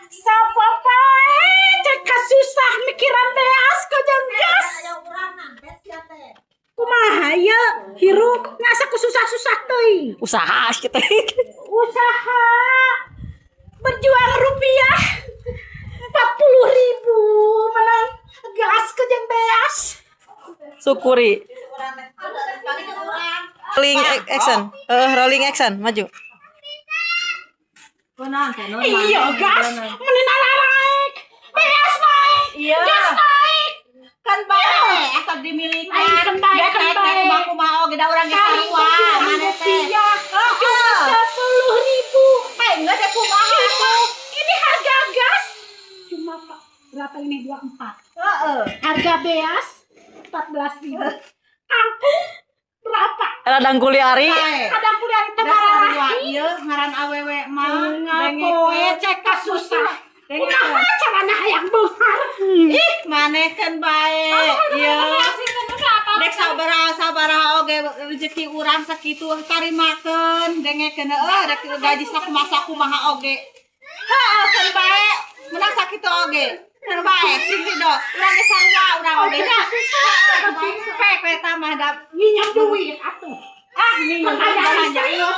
Sapopoe cek kasusah mikiran beas jeung gas. Kumaha ieu hirup ngasa ku susah-susah teuing. Usaha kita. Usaha berjuang rupiah 40 ribu menang gas ke jeung beas. Syukuri. Rolling action. Eh, rolling action, maju. Iya, gas meni naik, beas naik. Iya. Gas naik. Kan bae asal dimiliki. Ai, kan bae, kan bae. Kumaha kumaha oge da urang ge Kali sarua berjuang maneh teh. Rupiah cuma 10 ribu. Bae geus teh kumaha Cuma ini harga gas cuma, Pak, berapa ini? 24. Harga beas 14 ribu. Kangkung berapa? Ladang kuliari. Bae. Kadang kuliah itu Da sarua marah. Ieu ngaran awewe mah. Ngapoe cek kasusah. Kumaha carana hayang beunghar? Ih, maneh kan bae. Ieu. Dek sabaraha sabaraha oge rezeki urang sakitu tarimakeun, dengekeun heuh, dek gaji sakumaha sakumaha oge. Heeh, kan bae menang sakitu oge. Kan bae sing ridho. Urang ge sarua urang oge nya. Pek eta mah da Nginjem duit atuh. Ah, minjem Kan aya belanja istri. Ieu.